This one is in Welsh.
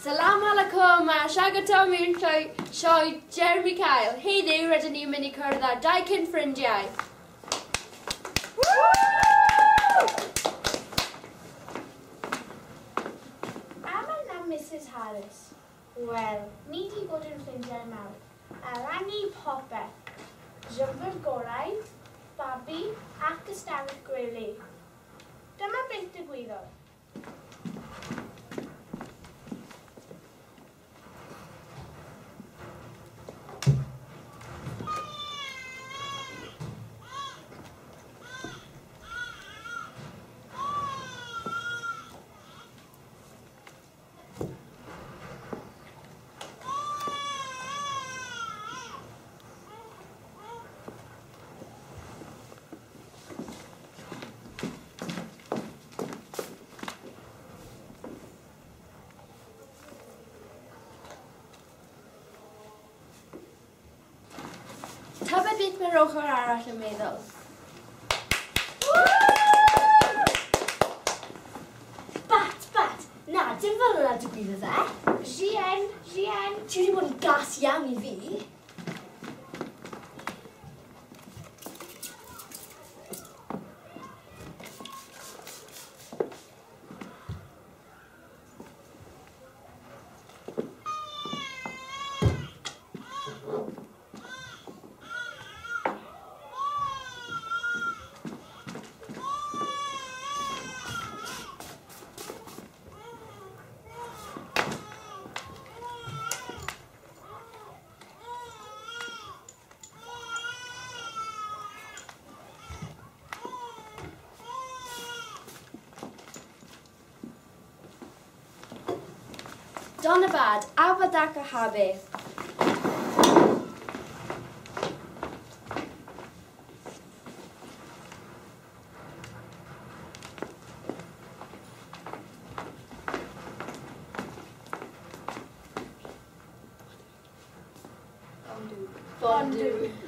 Salam alaikum a siagadom i'r sioe Jeremy Kyle. Heddiw rydyn ni'n mynd i cwrdd â dau cyn ffrindiau. Am yna Mrs Harris. Wel, ni di bod yn ffrindiau mawr. A rannu popeth. Jumper gorau, babi ac ystafell gwely. Dyma beth digwyddodd. Tybed beth mae'r ochr arall yn meddwl? Bat, bat! Na, dim fel yna digwyddodd e. Rien, rien. Ti wedi bod yn gas iawn i fi. Donabad, Abadaka Habe. Bondu. Bondu.